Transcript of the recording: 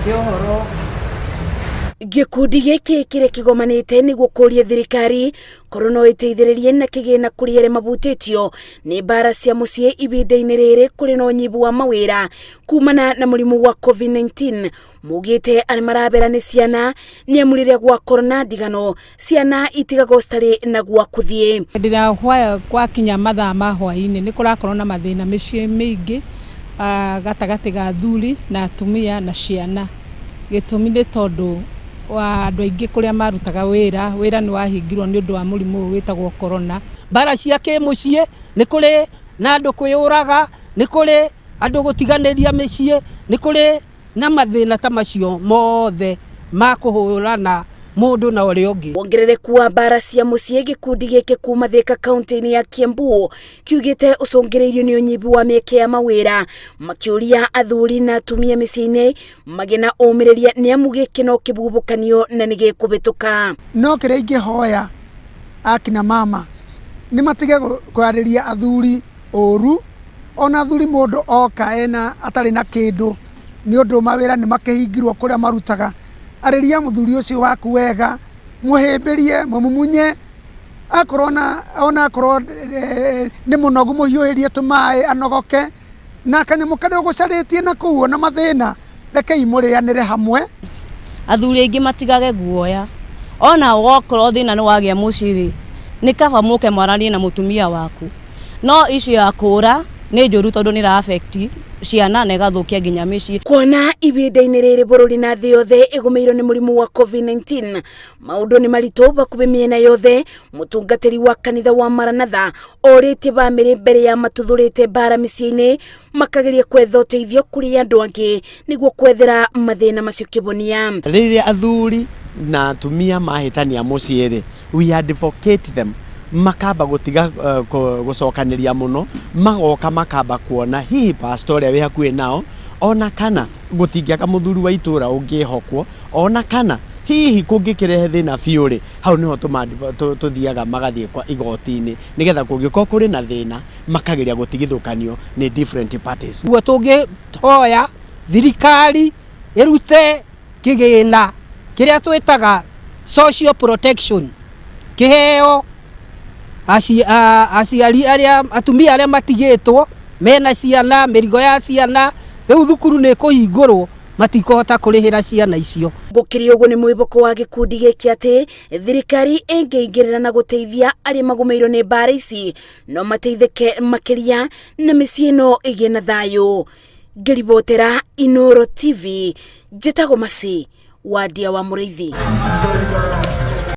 Nĩ ũhoro. Gĩkundi gĩkĩ kĩrĩa kĩgomanĩte nĩguo kũria thirikari korwo no ĩteithĩrĩrie na kĩgĩna kũrĩ arĩa mabutĩtio nĩ mbara cia mũciĩ ihinda-inĩ rĩrĩ kũrĩ na ũnyihu wa mawĩra kumana na mũrimũ wa COVID-19. Mugĩte arĩa marabera nĩ ciana nĩ amu rĩrĩa gwakorwo na ndigano ciana itigagwo citarĩ na gwa kũthiĩ. Hĩndĩ ĩrĩa gwakinya mathaa ma hwaĩ-inĩ nĩ kũrakorwo na mathĩna mĩciĩ mĩingĩ gatagatĩ ga athuri na atumia na ciana. Gĩtũmi nĩ tondũ wa andũ aingĩ kũrĩa marutaga wĩra, wĩra nĩ wahingirwo nĩ ũndũ wa mũrimũ ũyũ wĩtagwo corona. Mbara cia kĩmũciĩ, nĩ kũrĩ na andũ kwĩyũraga, nĩ kũrĩ andũ gũtiganĩria mĩciĩ, nĩ kũrĩ na mathĩna ta macio mothe ma kũhũrana mũndũ na ũrĩa ũngĩ. Wongerereku wa mbara cia mũciĩ gĩkundi gĩkĩ kuma Thika kaunti-inĩ ya Kiambu kiugĩte ũcũngĩrĩirio nĩ ũnyihu wa mĩeke ya mawĩra, makĩũria athuri na atumia mĩciĩ-inĩ magĩe na ũmĩrĩria nĩ amu gĩkĩ no kĩbubũkanio na nĩ gĩkũhĩtũka. No kĩrĩa ingĩhoya akina mama nĩ matige kwarĩria athuri ũru, ona athuri mũndũ oka ena atarĩ na kĩndũ nĩ ũndũ mawĩra nĩ makĩhingirwo kũrĩa marutaga, arĩria mũthuri ũcio waku wega, mũhĩmbĩrie, mũmumunye, akorwo na ona akorwo nĩ mũnogu mũhiũhĩrie tũmaĩ anogoke, na kanyamũ karĩa ũgũcarĩtie na kũu ona mathĩna, rekei mũrĩanĩre hamwe. Athuri aingĩ matigage guoya, ona wokorwo thĩna nĩ wagĩa mũciĩ rĩ, nĩ kaba mũke mwaranie na mũtumia waku. No issue ya kũra nĩ njũru tondũ nĩ ĩra affect ciana na ĩgathũkia nginya mĩciĩ. Kuona ihinda-inĩ rĩrĩ bũrũri na thĩ yothe ĩgũmĩirwo nĩ mũrimũ wa COVID-19, maũndũ nĩ maritũ bakubĩ mĩena yothe. Mũtungatĩri wa kanitha wa Maranatha orĩtie bamĩrĩ mbere ya matuthũrĩte mbara mĩciĩ-inĩ makageria kwetha ũteithio kũrĩ andũ angĩ nĩguo kwethera mathĩna macio kĩbonia. Rĩrĩa athuri na atumia mahĩtania mũciĩ rĩ, we advocate them makamba gũtiga gũcokanĩria mũno, magoka makamba kuona hihi pastor ũrĩa wĩ hakuhĩ nao, ona kana gũtingĩaga mũthuri wa itũra ũngĩhokwo, ona kana hihi kũngĩkĩrehe thĩna biũ rĩ, hau nĩho tũthiaga magathiĩ kwa igoti-inĩ nĩgetha kũngĩkorwo kũrĩ na thĩna makageria gũtigithũkanio nĩ different parties. Ũguo tũngĩhoya thirikari ĩrute kĩgĩna kĩrĩa twĩtaga social protection kĩheo aciari arĩa atumia arĩa matigĩtwo mena ciana, mĩrigo ya ciana, rĩu thukuru nĩ kũhingũrwo matikũhota kũrĩhĩra ciana icio. Gũkĩrĩ ũguo nĩ mwĩhoko wa gĩkundi gĩkĩ atĩ thirikari ĩngĩingĩrĩra na gũteithia arĩa magũmĩirwo nĩ mbara ici no mateithĩke makĩria na mĩciĩ ĩno ĩgĩe na thayũ. Ngĩribotera Inooro TV, njĩtagwo Mercy Wandia wa Mũrĩithi.